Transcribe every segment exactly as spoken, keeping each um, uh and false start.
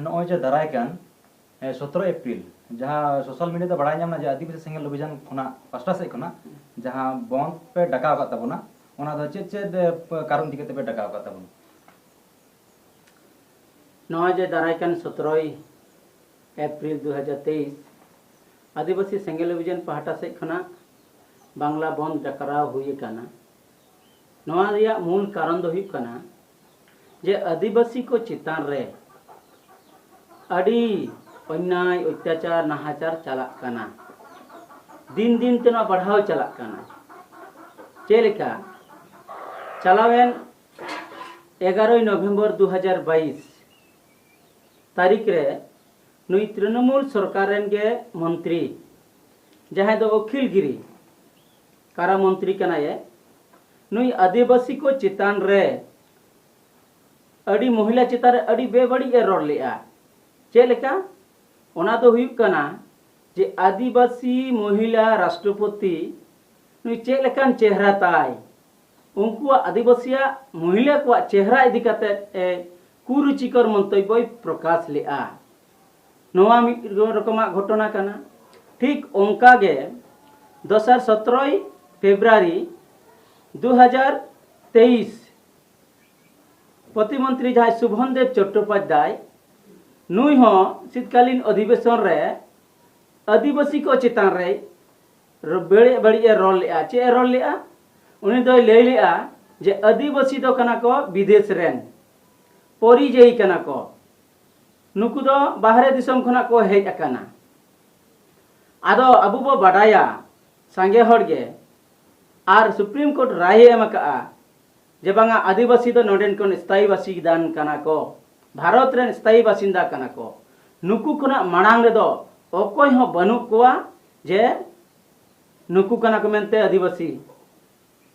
ᱱᱚᱜᱼᱚᱭ ᱡᱮ ᱫᱟᱨᱟᱭ ᱠᱟᱱ ᱥᱚᱛᱨᱚ ᱮᱯᱨᱤᱞ, ᱡᱟᱦᱟᱸ ᱥᱳᱥᱟᱞ ᱢᱤᱰᱤᱭᱟ ᱛᱮ ᱵᱟᱲᱟᱭ ᱧᱟᱢ ᱮᱱᱟ ᱡᱮ ᱟᱹᱫᱤᱵᱟᱹᱥᱤ ᱥᱮᱸᱜᱮᱞ ᱚᱵᱷᱤᱡᱟᱱ ᱠᱷᱚᱱᱟᱜ, ᱯᱟᱥᱴᱟ ᱥᱮᱫ ᱠᱷᱚᱱᱟᱜ ᱡᱟᱦᱟᱸ ᱵᱚᱱᱫ ᱯᱮ ᱰᱟᱠᱟᱣ ᱟᱠᱟᱫ ᱛᱟᱵᱚᱱᱟ, ᱚᱱᱟ ᱫᱚ ᱪᱮᱫ ᱪᱮᱫ ᱠᱟᱨᱚᱱ ᱤᱫᱤ ᱠᱟᱛᱮ ᱯᱮ ᱰᱟᱠᱟᱣ ᱟᱠᱟᱫ ᱛᱟᱵᱚᱱᱟ? ᱱᱚᱜᱼᱚᱭ ᱡᱮ ᱫᱟᱨᱟᱭ ᱠᱟᱱ ᱥᱚᱛᱨᱚᱭ ᱮᱯᱨᱤᱞ ᱫᱩ ᱦᱟᱡᱟᱨ ᱛᱮᱭᱤᱥ ᱟᱹᱫᱤᱵᱟᱹᱥᱤ ᱥᱮᱸᱜᱮᱞ ᱚᱵᱷᱤᱡᱟᱱ ᱯᱟᱦᱴᱟ ᱥᱮᱫ ᱠᱷᱚᱱᱟᱜ ᱵᱟᱝᱞᱟ ᱵᱚᱱᱫ ᱰᱟᱠᱨᱟᱣ ᱦᱩᱭ ᱟᱠᱟᱱᱟ᱾ ᱱᱚᱣᱟ ᱨᱮᱭᱟᱜ ᱢᱩᱞ ᱠᱟᱨᱚᱱ ᱫᱚ ᱦᱩᱭᱩᱜ ᱠᱟᱱᱟ ᱡᱮ ᱟᱹᱫᱤᱵᱟᱹᱥᱤ ᱠᱚ ᱪᱮᱛᱟᱱ ᱨᱮ ᱟᱹᱰᱤ ᱚᱱᱱᱭᱟᱭ, ᱚᱛᱛᱟᱪᱟᱨ, ᱱᱟᱦᱟᱪᱟᱨ ᱪᱟᱞᱟᱜ ᱠᱟᱱᱟ᱾ ᱫᱤᱱ ᱫᱤᱱ ᱛᱮ ᱱᱚᱣᱟ ᱵᱟᱲᱦᱟᱣ ᱪᱟᱞᱟᱜ ᱠᱟᱱᱟ᱾ ᱪᱮᱫ ᱞᱮᱠᱟ, ᱪᱟᱞᱟᱣᱮᱱ ᱮᱜᱟᱨᱚᱭ ᱱᱚᱵᱷᱮᱢᱵᱚᱨ ᱫᱩ ᱦᱟᱡᱟᱨ ᱵᱟᱭᱤᱥ ᱛᱟᱹᱨᱤᱠᱷ ᱨᱮ ᱱᱩᱭ ᱛᱨᱤᱱᱚᱢᱩᱞ ᱥᱚᱨᱠᱟᱨ ᱨᱮᱱ ᱜᱮ ᱢᱚᱱᱛᱨᱤ, ᱡᱟᱦᱟᱸᱭ ᱫᱚ ᱚᱠᱷᱤᱞ ᱜᱤᱨᱤ ᱠᱟᱨᱟ ᱢᱚᱱᱛᱨᱤ ᱠᱟᱱᱟᱭᱮ, ᱱᱩᱭ ᱟᱹᱫᱤᱵᱟᱹᱥᱤ ᱠᱚ ᱪᱮᱛᱟᱱ ᱨᱮ ᱟᱹᱰᱤ, ᱢᱚᱦᱤᱞᱟ ᱪᱮᱛᱟᱱ ᱨᱮ ᱟᱹᱰᱤ ᱵᱮᱵᱟᱹᱲᱤᱡ ᱮ ᱨᱚᱲ ᱞᱮᱫᱼᱟ᱾ ᱪᱮᱫ ᱞᱮᱠᱟ? ᱚᱱᱟ ᱫᱚ ᱦᱩᱭᱩᱜ ᱠᱟᱱᱟ ᱡᱮ ᱟᱹᱫᱤᱵᱟᱹᱥᱤ ᱢᱚᱦᱤᱞᱟ ᱨᱟᱥᱴᱨᱚᱯᱚᱛᱤ ᱱᱩᱭ ᱪᱮᱫ ᱞᱮᱠᱟᱱ ᱪᱮᱦᱨᱟ ᱛᱟᱭ, ᱩᱱᱠᱩᱣᱟᱜ, ᱟᱹᱫᱤᱵᱟᱹᱥᱤᱭᱟᱜ ᱢᱚᱦᱤᱞᱟ ᱠᱚᱣᱟᱜ ᱪᱮᱦᱨᱟ ᱤᱫᱤ ᱠᱟᱛᱮ ᱮ ᱠᱩᱨᱩᱪᱤᱠᱚᱨ ᱢᱚᱱᱛᱚᱵᱵᱚᱭ ᱯᱨᱚᱠᱟᱥ ᱞᱮᱫᱼᱟ᱾ ᱱᱚᱣᱟ ᱢᱤᱫ ᱨᱚᱠᱚᱢᱟᱜ ᱜᱷᱚᱴᱚᱱᱟ ᱠᱟᱱᱟ᱾ ᱴᱷᱤᱠ ᱚᱱᱠᱟ ᱜᱮ ᱫᱚᱥᱟᱨ ᱥᱚᱛᱨᱚᱭ ᱯᱷᱮᱵᱽᱨᱩᱣᱟᱨᱤ ᱫᱩ ᱦᱟᱡᱟᱨ ᱛᱮᱭᱤᱥ ᱯᱨᱚᱛᱤᱢᱚᱱᱛᱨᱤ ᱡᱟᱦᱟᱸᱭ ᱥᱩᱵᱷᱚᱱ ᱫᱮᱵ ᱪᱚᱴᱴᱳᱯᱟᱫᱽᱫᱷᱟᱭ, ᱱᱩᱭ ᱦᱚᱸ ᱥᱤᱛᱠᱟᱞᱤᱱ ᱚᱫᱷᱤᱵᱮᱥᱚᱱ ᱨᱮ ᱟᱹᱫᱤᱵᱟᱹᱥᱤ ᱠᱚ ᱪᱮᱛᱟᱱ ᱨᱮ ᱵᱟᱹᱲᱤᱡ ᱵᱟᱹᱲᱤᱡ ᱮ ᱨᱚᱲ ᱞᱮᱫᱼᱟ᱾ ᱪᱮᱫ ᱮ ᱨᱚᱲ ᱞᱮᱫᱼᱟ? ᱩᱱᱤ ᱫᱚᱭ ᱞᱟᱹᱭ ᱞᱮᱫᱼᱟ ᱡᱮ ᱟᱹᱫᱤᱵᱟᱹᱥᱤ ᱫᱚ ᱠᱟᱱᱟ ᱠᱚ ᱵᱤᱫᱮᱥ ᱨᱮᱱ, ᱯᱚᱨᱤᱡᱟᱭᱤ ᱠᱟᱱᱟ ᱠᱚ, ᱱᱩᱠᱩ ᱫᱚ ᱵᱟᱦᱨᱮ ᱫᱤᱥᱚᱢ ᱠᱷᱚᱱᱟᱜ ᱠᱚ ᱦᱮᱡ ᱟᱠᱟᱱᱟ᱾ ᱟᱫᱚ ᱟᱵᱚ ᱵᱚ ᱵᱟᱰᱟᱭᱟ, ᱥᱟᱸᱜᱮ ᱦᱚᱲ ᱜᱮ, ᱟᱨ ᱥᱩᱯᱨᱤᱢ ᱠᱳᱨᱴ ᱨᱟᱭ ᱮ ᱮᱢ ᱟᱠᱟᱫᱼᱟ ᱡᱮ ᱵᱟᱝᱟ, ᱟᱹᱫᱤᱵᱟᱹᱥᱤ ᱫᱚ ᱱᱚᱰᱮᱱ ᱠᱚ ᱥᱛᱷᱟᱭᱤ ᱵᱟᱥᱤᱱᱫᱟᱱ ᱠᱟᱱᱟ ᱠᱚ, ᱵᱷᱟᱨᱚᱛ ᱨᱮᱱ ᱥᱛᱷᱟᱭᱤ ᱵᱟᱥᱤᱱᱫᱟ ᱠᱟᱱᱟ ᱠᱚ᱾ ᱱᱩᱠᱩ ᱠᱷᱚᱱᱟᱜ ᱢᱟᱲᱟᱝ ᱨᱮᱫᱚ ᱚᱠᱚᱭ ᱦᱚᱸ ᱵᱟᱹᱱᱩᱜ ᱠᱚᱣᱟ ᱡᱮ ᱱᱩᱠᱩ ᱠᱟᱱᱟ ᱠᱚ ᱢᱮᱱᱛᱮ ᱟᱹᱫᱤᱵᱟᱹᱥᱤ᱾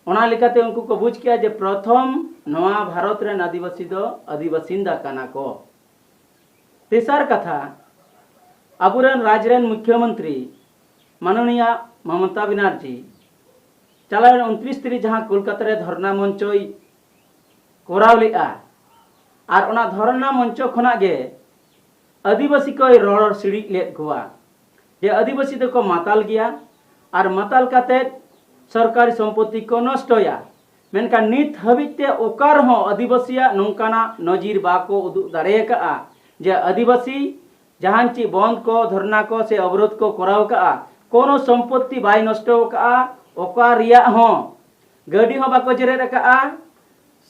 ᱚᱱᱟ ᱞᱮᱠᱟᱛᱮ ᱩᱱᱠᱩ ᱠᱚ ᱵᱩᱡᱽ ᱠᱮᱜᱼᱟ ᱡᱮ ᱯᱨᱚᱛᱷᱚᱢ ᱱᱚᱣᱟ ᱵᱷᱟᱨᱚᱛ ᱨᱮᱱ ᱟᱹᱫᱤᱵᱟᱹᱥᱤ ᱫᱚ ᱟᱹᱫᱤᱵᱟᱹᱥᱤᱱᱫᱟ ᱠᱟᱱᱟ ᱠᱚ᱾ ᱛᱮᱥᱟᱨ ᱠᱟᱛᱷᱟ, ᱟᱵᱚᱨᱮᱱ ᱨᱟᱡᱽ ᱨᱮᱱ ᱢᱩᱠᱷᱭᱚᱢᱚᱱᱛᱨᱤ ᱢᱟᱱᱚᱱᱤᱭᱟ ᱢᱚᱢᱚᱛᱟ ᱵᱮᱱᱟᱨᱡᱤ ᱪᱟᱞᱟᱣᱮᱱ ᱩᱱᱛᱨᱤᱥ ᱛᱟᱹᱨᱤᱠᱷ ᱡᱟᱦᱟᱸ ᱠᱳᱞᱠᱟᱛᱟ ᱨᱮ ᱫᱷᱚᱨᱱᱟ ᱢᱚᱧᱪᱚᱭ ᱠᱚᱨᱟᱣ ᱞᱮᱫᱼᱟ, ᱟᱨ ᱚᱱᱟ ᱫᱷᱚᱨᱱᱟ ᱢᱚᱧᱪᱚ ᱠᱷᱚᱱᱟᱜ ᱜᱮ ᱟᱹᱫᱤᱵᱟᱹᱥᱤ ᱠᱚᱭ ᱨᱚᱲ ᱥᱤᱲᱤᱡ ᱞᱮᱫ ᱠᱚᱣᱟ ᱡᱮ ᱟᱹᱫᱤᱵᱟᱹᱥᱤ ᱫᱚᱠᱚ ᱢᱟᱛᱟᱞ ᱜᱮᱭᱟ ᱟᱨ ᱢᱟᱛᱟᱞ ᱠᱟᱛᱮ ᱥᱚᱨᱠᱟᱨᱤ ᱥᱚᱢᱯᱚᱛᱤ ᱠᱚ ᱱᱚᱥᱴᱚᱭᱟ᱾ ᱢᱮᱱᱠᱷᱟᱱ ᱱᱤᱛ ᱦᱟᱹᱵᱤᱡ ᱛᱮ ᱚᱠᱟ ᱨᱮᱦᱚᱸ ᱟᱹᱫᱤᱵᱟᱹᱥᱤᱭᱟᱜ ᱱᱚᱝᱠᱟᱱᱟᱜ ᱱᱚᱡᱤᱨ ᱵᱟᱠᱚ ᱩᱫᱩᱜ ᱫᱟᱲᱮ ᱟᱠᱟᱫᱼᱟ ᱡᱮ ᱟᱹᱫᱤᱵᱟᱹᱥᱤ ᱡᱟᱦᱟᱱ ᱪᱮᱫ ᱵᱚᱱᱫ ᱠᱚ, ᱫᱷᱚᱨᱱᱟ ᱠᱚ ᱥᱮ ᱚᱵᱚᱨᱳᱫᱷ ᱠᱚ ᱠᱚᱨᱟᱣ ᱟᱠᱟᱫᱼᱟ, ᱠᱳᱱᱳ ᱥᱚᱢᱯᱚᱛᱤ ᱵᱟᱭ ᱱᱚᱥᱴᱚ ᱟᱠᱟᱫᱼᱟ, ᱚᱠᱟ ᱨᱮᱭᱟᱜ ᱦᱚᱸ ᱜᱟᱹᱰᱤ ᱦᱚᱸ ᱵᱟᱠᱚ ᱡᱮᱨᱮᱫ ᱟᱠᱟᱫᱼᱟ,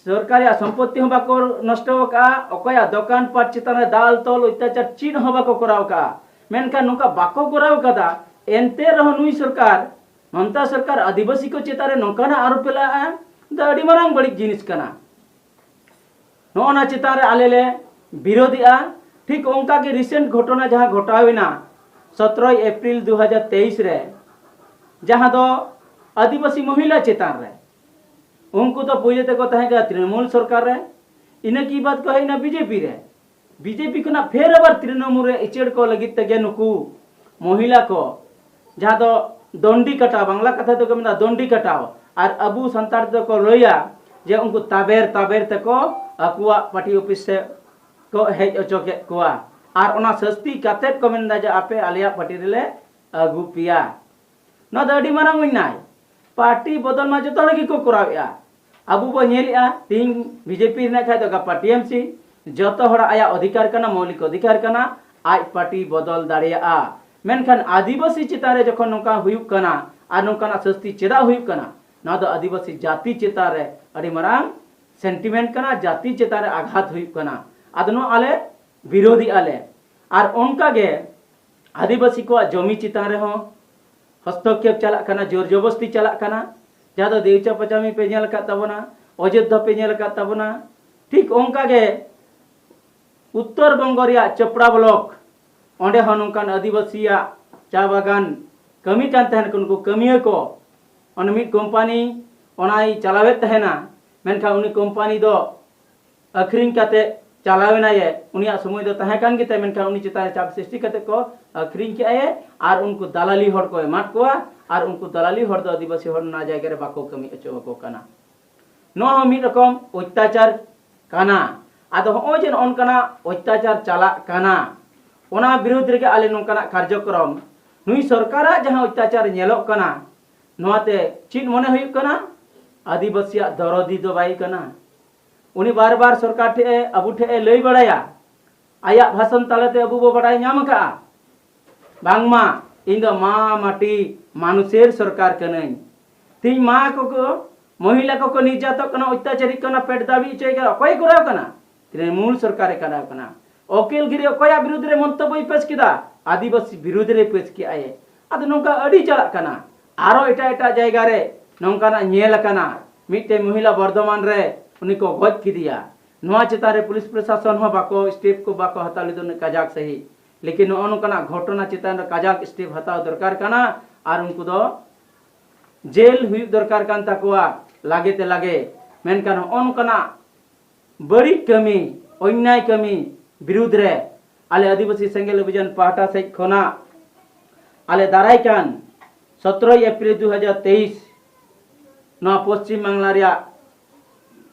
ᱥᱚᱨᱠᱟᱨ ᱨᱮᱭᱟᱜ ᱥᱚᱢᱯᱚᱛᱤ ᱦᱚᱸ ᱵᱟᱠᱚ ᱱᱚᱥᱴᱚ ᱟᱠᱟᱫᱼᱟ, ᱚᱠᱚᱭᱟᱜ ᱫᱚᱠᱟᱱ ᱯᱟᱴ ᱪᱮᱛᱟᱱ ᱨᱮ ᱫᱟᱞ ᱛᱚᱞ ᱚᱛᱛᱟᱪᱟᱨ ᱪᱮᱫ ᱦᱚᱸ ᱵᱟᱠᱚ ᱠᱚᱨᱟᱣ ᱟᱠᱟᱫᱼᱟ᱾ ᱢᱮᱱᱠᱷᱟᱱ ᱱᱚᱝᱠᱟ ᱵᱟᱠᱚ ᱠᱚᱨᱟᱣ ᱟᱠᱟᱫᱟ, ᱮᱱᱛᱮ ᱨᱮᱦᱚᱸ ᱱᱩᱭ ᱥᱚᱨᱠᱟᱨ, ᱢᱚᱢᱛᱟ ᱥᱚᱨᱠᱟᱨ ᱟᱹᱫᱤᱵᱟᱹᱥᱤ ᱠᱚ ᱪᱮᱛᱟᱱ ᱨᱮ ᱱᱚᱝᱠᱟᱱᱟᱜ ᱟᱹᱨᱩᱯᱷᱮᱨᱟᱣ ᱫᱚ ᱟᱹᱰᱤ ᱢᱟᱨᱟᱝ ᱵᱟᱹᱲᱤᱡ ᱡᱤᱱᱤᱥ ᱠᱟᱱᱟ᱾ ᱱᱚᱜᱼᱚ ᱱᱟ ᱪᱮᱛᱟᱱ ᱨᱮ ᱟᱞᱮ ᱞᱮ ᱵᱤᱨᱳᱫᱷᱮᱜᱼᱟ᱾ ᱴᱷᱤᱠ ᱚᱱᱠᱟ ᱜᱮ recent ᱜᱷᱚᱴᱚᱱᱟ ᱡᱟᱦᱟᱸ ᱜᱷᱚᱴᱟᱣ ᱮᱱᱟ ᱥᱚᱛᱨᱚᱭ ᱮᱯᱨᱤᱞ ᱫᱩ ᱦᱟᱡᱟᱨ ᱛᱮᱭᱤᱥ ᱨᱮ, ᱡᱟᱦᱟᱸ ᱫᱚ ᱟᱹᱫᱤᱵᱟᱹᱥᱤ ᱢᱚᱦᱤᱞᱟ ᱪᱮᱛᱟᱱ ᱨᱮ, ᱩᱱᱠᱩ ᱫᱚ ᱯᱳᱭᱞᱳ ᱛᱮᱠᱚ ᱛᱟᱦᱮᱸ ᱠᱟᱱᱟ ᱛᱨᱤᱱᱢᱩᱞ ᱥᱚᱨᱠᱟᱨ ᱨᱮ, ᱤᱱᱟᱹ ᱠᱤ ᱵᱟᱫ ᱠᱚ ᱦᱮᱡ ᱮᱱᱟ ᱵᱤᱡᱮᱯᱤ ᱨᱮ᱾ ᱵᱤᱡᱮᱯᱤ ᱠᱷᱚᱱᱟᱜ ᱯᱷᱮᱨ ᱟᱵᱟᱨ ᱛᱨᱤᱱᱢᱩᱞ ᱨᱮ ᱩᱪᱟᱹᱲ ᱠᱚ ᱞᱟᱹᱜᱤᱫ ᱛᱮᱜᱮ ᱱᱩᱠᱩ ᱢᱚᱦᱤᱞᱟ ᱠᱚ, ᱡᱟᱦᱟᱸ ᱫᱚ ᱫᱚᱱᱰᱤ ᱠᱟᱴᱟᱣ, ᱵᱟᱝᱞᱟ ᱠᱟᱛᱷᱟ ᱛᱮᱠᱚ ᱢᱮᱱᱟ ᱫᱚᱱᱰᱤ ᱠᱟᱴᱟᱣ, ᱟᱨ ᱟᱵᱚ ᱥᱟᱱᱛᱟᱲ ᱛᱮᱫᱚ ᱠᱚ ᱞᱟᱹᱭᱟ ᱡᱮ ᱩᱱᱠᱩ ᱛᱟᱵᱮᱨ ᱛᱟᱵᱮᱨ ᱛᱮᱠᱚ ᱟᱠᱚᱣᱟᱜ ᱯᱟᱨᱴᱤ ᱚᱯᱷᱤᱥ ᱥᱮᱫ ᱠᱚ ᱦᱮᱡ ᱦᱚᱪᱚ ᱠᱮᱫ ᱠᱚᱣᱟ᱾ ᱟᱨ ᱚᱱᱟ ᱥᱟᱹᱥᱛᱤ ᱠᱟᱛᱮᱫ ᱠᱚ ᱢᱮᱱᱫᱟ ᱡᱮ ᱟᱯᱮ ᱟᱞᱮᱭᱟᱜ ᱯᱟᱨᱴᱤ ᱨᱮᱞᱮ ᱟᱹᱜᱩ ᱯᱮᱭᱟ᱾ ᱱᱚᱣᱟ ᱫᱚ ᱟᱹᱰᱤ ᱢᱟᱨᱟᱝ ᱚᱱᱱᱭᱟᱭ᱾ ᱯᱟᱨᱴᱤ ᱵᱚᱫᱚᱞ ᱢᱟ ᱡᱚᱛᱚ ᱦᱚᱲ ᱜᱮᱠᱚ ᱠᱚᱨᱟᱣᱮᱫᱼᱟ᱾ ᱟᱵᱚ ᱵᱚ ᱧᱮᱞᱮᱫᱼᱟ, ᱛᱤᱦᱤᱧ ᱵᱤᱡᱮᱯᱤ ᱨᱮᱱᱟᱜ ᱠᱷᱟᱡ ᱫᱚ ᱜᱟᱯᱟ ᱴᱤᱮᱢᱥᱤ᱾ ᱡᱚᱛᱚ ᱦᱚᱲᱟᱜ ᱟᱭᱟᱜ ᱚᱫᱷᱤᱠᱟᱨ ᱠᱟᱱᱟ, ᱢᱳᱣᱞᱤᱠ ᱚᱫᱷᱤᱠᱟᱨ ᱠᱟᱱᱟ, ᱟᱡ ᱯᱟᱨᱴᱤ ᱵᱚᱫᱚᱞ ᱫᱟᱲᱮᱭᱟᱜᱼᱟ᱾ ᱢᱮᱱᱠᱷᱟᱱ ᱟᱹᱫᱤᱵᱟᱹᱥᱤ ᱪᱮᱛᱟᱱ ᱨᱮ ᱡᱚᱠᱷᱚᱱ ᱱᱚᱝᱠᱟ ᱦᱩᱭᱩᱜ ᱠᱟᱱᱟ ᱟᱨ ᱱᱚᱝᱠᱟᱱᱟᱜ ᱥᱟᱹᱥᱛᱤ ᱪᱮᱫᱟᱜ ᱦᱩᱭᱩᱜ ᱠᱟᱱᱟ, ᱱᱚᱣᱟ ᱫᱚ ᱟᱹᱫᱤᱵᱟᱹᱥᱤ ᱡᱟᱹᱛᱤ ᱪᱮᱛᱟᱱ ᱨᱮ ᱟᱹᱰᱤ ᱢᱟᱨᱟᱝ ᱥᱮᱱᱴᱤᱢᱮᱱᱴ ᱠᱟᱱᱟ, ᱡᱟᱹᱛᱤ ᱪᱮᱛᱟᱱ ᱨᱮ ᱟᱜᱷᱟᱛ ᱦᱩᱭᱩᱜ ᱠᱟᱱᱟ᱾ ᱟᱫᱚ ᱱᱚᱣᱟ ᱟᱞᱮ ᱵᱤᱨᱳᱫᱷᱤᱜᱼᱟ ᱞᱮ᱾ ᱟᱨ ᱚᱱᱠᱟ ᱜᱮ ᱟᱹᱫᱤᱵᱟᱹᱥᱤ ᱠᱚᱣᱟᱜ ᱡᱚᱢᱤ ᱪᱮᱛᱟᱱ ᱨᱮᱦᱚᱸ ᱦᱚᱥᱛᱚᱠᱠᱷᱮᱯ ᱪᱟᱞᱟᱜ ᱠᱟᱱᱟ, ᱡᱳᱨ ᱡᱚᱵᱚᱥᱛᱤ ᱪᱟᱞᱟᱜ ᱠᱟᱱᱟ, ᱡᱟᱦᱟᱸ ᱫᱚ ᱫᱮᱣᱪᱟ ᱯᱟᱪᱟᱢᱤ ᱯᱮ ᱧᱮᱞ ᱟᱠᱟᱫ ᱛᱟᱵᱚᱱᱟ, ᱚᱡᱳᱫᱽᱫᱷᱟ ᱯᱮ ᱧᱮᱞ ᱟᱠᱟᱫ ᱛᱟᱵᱚᱱᱟ᱾ ᱴᱷᱤᱠ ᱚᱱᱠᱟ ᱜᱮ ᱩᱛᱛᱚᱨ ᱵᱚᱝᱜᱚ ᱨᱮᱭᱟᱜ ᱪᱳᱯᱲᱟ ᱵᱞᱚᱠ, ᱚᱸᱰᱮ ᱦᱚᱸ ᱱᱚᱝᱠᱟᱱ ᱟᱹᱫᱤᱵᱟᱹᱥᱤᱭᱟᱜ ᱪᱟ ᱵᱟᱜᱟᱱ ᱠᱟᱹᱢᱤ ᱠᱟᱱ ᱛᱟᱦᱮᱱ ᱠᱚ, ᱱᱩᱠᱩ ᱠᱟᱹᱢᱤᱭᱟᱹ ᱠᱚ, ᱚᱱᱟ ᱢᱤᱫ ᱠᱳᱢᱯᱟᱱᱤ ᱚᱱᱟᱭ ᱪᱟᱞᱟᱣᱮᱫ ᱛᱟᱦᱮᱱᱟ᱾ ᱢᱮᱱᱠᱷᱟᱱ ᱩᱱᱤ ᱠᱳᱢᱯᱟᱱᱤ ᱫᱚ ᱟᱹᱠᱷᱨᱤᱧ ᱠᱟᱛᱮ ᱪᱟᱞᱟᱣ ᱮᱱᱟᱭᱮ, ᱩᱱᱤᱭᱟᱜ ᱥᱚᱢᱚᱭ ᱫᱚ ᱛᱟᱦᱮᱸ ᱠᱟᱱ ᱜᱮᱛᱟᱭᱟ, ᱢᱮᱱᱠᱷᱟᱱ ᱩᱱᱤ ᱪᱮᱛᱟᱱ ᱨᱮ ᱪᱟᱯ ᱥᱨᱤᱥᱴᱤ ᱠᱟᱛᱮ ᱠᱚ ᱟᱹᱠᱷᱨᱤᱧ ᱠᱮᱜᱼᱟᱭᱮ ᱟᱨ ᱩᱱᱠᱩ ᱫᱟᱞᱟᱞᱤ ᱦᱚᱲ ᱠᱚ ᱮᱢᱟᱫ ᱠᱚᱣᱟ ᱟᱨ ᱩᱱᱠᱩ ᱫᱟᱞᱟᱞᱤ ᱦᱚᱲ ᱫᱚ ᱟᱹᱫᱤᱵᱟᱹᱥᱤ ᱦᱚᱲ ᱚᱱᱟ ᱡᱟᱭᱜᱟ ᱨᱮ ᱵᱟᱠᱚ ᱠᱟᱹᱢᱤ ᱦᱚᱪᱚ ᱟᱠᱚ ᱠᱟᱱᱟ᱾ ᱱᱚᱣᱟ ᱦᱚᱸ ᱢᱤᱫ ᱨᱚᱠᱚᱢ ᱚᱛᱛᱟᱪᱟᱨ ᱠᱟᱱᱟ᱾ ᱟᱫᱚ ᱦᱚᱸᱜᱼᱚᱭ ᱡᱮ ᱱᱚᱜᱼᱚ ᱱᱚᱝᱠᱟᱱᱟᱜ ᱚᱛᱛᱟᱪᱟᱨ ᱪᱟᱞᱟᱜ ᱠᱟᱱᱟ, ᱚᱱᱟ ᱵᱤᱨᱩᱫᱽ ᱨᱮᱜᱮ ᱟᱞᱮ ᱱᱚᱝᱠᱟᱱᱟᱜ ᱠᱟᱨᱡᱚᱠᱨᱚᱢ, ᱱᱩᱭ ᱥᱚᱨᱠᱟᱨᱟᱜ ᱡᱟᱦᱟᱸ ᱚᱛᱛᱟᱪᱟᱨ ᱧᱮᱞᱚᱜ ᱠᱟᱱᱟ, ᱱᱚᱣᱟᱛᱮ ᱪᱮᱫ ᱢᱚᱱᱮ ᱦᱩᱭᱩᱜ ᱠᱟᱱᱟ? ᱟᱹᱫᱤᱵᱟᱹᱥᱤᱭᱟᱜ ᱫᱚᱨᱚᱫᱤ ᱫᱚ ᱵᱟᱭ ᱠᱟᱱᱟ᱾ ᱩᱱᱤ ᱵᱟᱨ ᱵᱟᱨ ᱥᱚᱨᱠᱟᱨ ᱴᱷᱮᱡ ᱮ, ᱟᱵᱚ ᱴᱷᱮᱡ ᱮ ᱞᱟᱹᱭ ᱵᱟᱲᱟᱭᱟ, ᱟᱭᱟᱜ ᱵᱷᱟᱥᱚᱱ ᱛᱟᱞᱟᱛᱮ ᱟᱵᱚ ᱵᱚ ᱵᱟᱰᱟᱭ ᱧᱟᱢ ᱟᱠᱟᱫᱼᱟ, ᱵᱟᱝᱢᱟ ᱤᱧ ᱫᱚ ᱢᱟ ᱢᱟᱹᱴᱤ ᱢᱟᱱᱩᱥᱮᱨ ᱥᱚᱨᱠᱟᱨ ᱠᱟᱹᱱᱟᱹᱧ᱾ ᱛᱤᱦᱤᱧ ᱢᱟ ᱠᱚᱠᱚ, ᱢᱚᱦᱤᱞᱟ ᱠᱚᱠᱚ ᱱᱤᱨᱡᱟᱛᱚᱜ ᱠᱟᱱᱟ, ᱚᱛᱛᱟᱪᱟᱨᱤᱜ ᱠᱟᱱᱟ, ᱯᱮᱴ ᱫᱟᱵᱤ ᱦᱚᱪᱚᱭ ᱠᱟᱱᱟ, ᱚᱠᱚᱭ ᱠᱚᱨᱟᱣ ᱠᱟᱱᱟ? ᱛᱨᱤᱱᱢᱩᱞ ᱥᱚᱨᱠᱟᱨᱮ ᱠᱚᱨᱟᱣ ᱠᱟᱱᱟ᱾ ᱚᱠᱤᱞ ᱜᱤᱨᱤ ᱚᱠᱚᱭᱟᱜ ᱵᱤᱨᱩᱫᱽ ᱨᱮ ᱢᱚᱱᱛᱚᱵᱵᱚᱭ ᱯᱮᱥ ᱠᱮᱫᱟ? ᱟᱹᱫᱤᱵᱟᱹᱥᱤ ᱵᱤᱨᱩᱫᱽ ᱨᱮ ᱯᱮᱥ ᱠᱮᱫᱼᱟᱭ᱾ ᱟᱫᱚ ᱱᱚᱝᱠᱟ ᱟᱹᱰᱤ ᱪᱟᱞᱟᱜ ᱠᱟᱱᱟ᱾ ᱟᱨᱚ ᱮᱴᱟᱜ ᱮᱴᱟᱜ ᱡᱟᱭᱜᱟ ᱨᱮ ᱱᱚᱝᱠᱟᱱᱟᱜ ᱧᱮᱞ ᱟᱠᱟᱱᱟ, ᱢᱤᱫᱴᱮᱱ ᱢᱚᱦᱤᱞᱟ ᱵᱚᱨᱫᱷᱚᱢᱟᱱ ᱨᱮ ᱩᱱᱤ ᱠᱚ ᱜᱚᱡ ᱠᱮᱫᱮᱭᱟ᱾ ᱱᱚᱣᱟ ᱪᱮᱛᱟᱱ ᱨᱮ ᱯᱩᱞᱤᱥ ᱯᱨᱚᱥᱟᱥᱚᱱ ᱦᱚᱸ ᱵᱟᱠᱚ, ᱥᱴᱮᱯ ᱠᱚ ᱵᱟᱠᱚ ᱦᱟᱛᱟᱣ ᱞᱮᱫᱟ ᱩᱱᱟᱹᱜ ᱠᱟᱡᱟᱠ ᱥᱟᱺᱦᱤᱡ᱾ ᱞᱮᱠᱤᱱ ᱱᱚᱜᱼᱚ ᱱᱚᱝᱠᱟᱱᱟᱜ ᱜᱷᱚᱴᱚᱱᱟ ᱪᱮᱛᱟᱱ ᱨᱮ ᱠᱟᱡᱟᱠ ᱥᱴᱮᱯ ᱦᱟᱛᱟᱣ ᱫᱚᱨᱠᱟᱨ ᱠᱟᱱᱟ ᱟᱨ ᱩᱱᱠᱩ ᱫᱚ ᱡᱮᱞ ᱦᱩᱭᱩᱜ ᱫᱚᱨᱠᱟᱨ ᱠᱟᱱ ᱛᱟᱠᱚᱣᱟ ᱞᱟᱜᱮ ᱛᱮ ᱞᱟᱜᱮ᱾ ᱢᱮᱱᱠᱷᱟᱱ ᱱᱚᱜᱼᱚ ᱱᱚᱝᱠᱟᱱᱟᱜ ᱵᱟᱹᱲᱤᱡ ᱠᱟᱹᱢᱤ, ᱚᱱᱱᱭᱟᱭ ᱠᱟᱹᱢᱤ ᱵᱤᱨᱩᱫᱽ ᱨᱮ ᱟᱞᱮ ᱟᱹᱫᱤᱵᱟᱹᱥᱤ ᱥᱮᱸᱜᱮᱞ ᱚᱵᱷᱤᱡᱟᱱ ᱯᱟᱦᱴᱟ ᱥᱮᱫ ᱠᱷᱚᱱᱟᱜ ᱟᱞᱮ ᱫᱟᱨᱟᱭ ᱠᱟᱱ ᱥᱚᱛᱨᱚᱭ ᱮᱯᱨᱤᱞ ᱫᱩ ᱦᱟᱡᱟᱨ ᱛᱮᱭᱤᱥ ᱱᱚᱣᱟ ᱯᱚᱥᱪᱤᱢ ᱵᱟᱝᱞᱟ ᱨᱮᱭᱟᱜ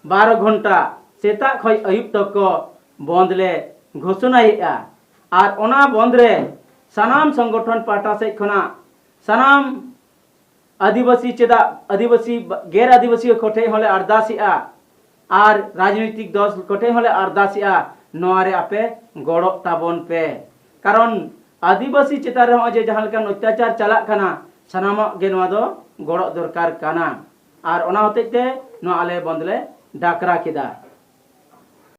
ᱵᱟᱨᱚ ᱜᱷᱚᱱᱴᱟ ᱥᱮᱛᱟᱜ ᱠᱷᱚᱱ ᱟᱹᱭᱩᱵ ᱛᱚᱠ ᱠᱚ ᱵᱚᱱᱫ ᱞᱮ ᱜᱷᱳᱥᱚᱱᱟᱭᱮᱫᱼᱟ᱾ ᱟᱨ ᱚᱱᱟ ᱵᱚᱱᱫ ᱨᱮ ᱥᱟᱱᱟᱢ ᱥᱚᱝᱜᱚᱴᱷᱚᱱ ᱯᱟᱦᱴᱟ ᱥᱮᱫ ᱠᱷᱚᱱᱟᱜ ᱥᱟᱱᱟᱢ ᱟᱹᱫᱤᱵᱟᱹᱥᱤ, ᱪᱮᱫᱟᱜ ᱟᱹᱫᱤᱵᱟᱹᱥᱤ, ᱜᱮᱨ ᱟᱹᱫᱤᱵᱟᱹᱥᱤ ᱠᱚᱴᱷᱮᱱ ᱦᱚᱸᱞᱮ ᱟᱨᱫᱟᱥᱮᱜᱼᱟ ᱟᱨ ᱨᱟᱡᱽᱱᱳᱭᱛᱤᱠ ᱫᱚᱞ ᱠᱚᱴᱷᱮᱱ ᱦᱚᱸᱞᱮ ᱟᱨᱫᱟᱥᱮᱜᱼᱟ, ᱱᱚᱣᱟ ᱨᱮ ᱟᱯᱮ ᱜᱚᱲᱚᱜ ᱛᱟᱵᱚᱱ ᱯᱮ᱾ ᱠᱟᱨᱚᱱ ᱟᱹᱫᱤᱵᱟᱹᱥᱤ ᱪᱮᱛᱟᱱ ᱨᱮ ᱱᱚᱜᱼᱚᱭ ᱡᱮ ᱡᱟᱦᱟᱸ ᱞᱮᱠᱟᱱ ᱚᱛᱛᱟᱪᱟᱨ ᱪᱟᱞᱟᱜ ᱠᱟᱱᱟ, ᱥᱟᱱᱟᱢᱟᱜ ᱜᱮ ᱱᱚᱣᱟ ᱫᱚ ᱜᱚᱲᱚᱜ ᱫᱚᱨᱠᱟᱨ ᱠᱟᱱᱟ᱾ ᱟᱨ ᱚᱱᱟ ᱦᱚᱛᱮᱡ ᱛᱮ ᱱᱚᱣᱟ ᱟᱞᱮ ᱵᱚᱱᱫ ᱞᱮ ᱰᱟᱠᱨᱟ ᱠᱮᱫᱟ᱾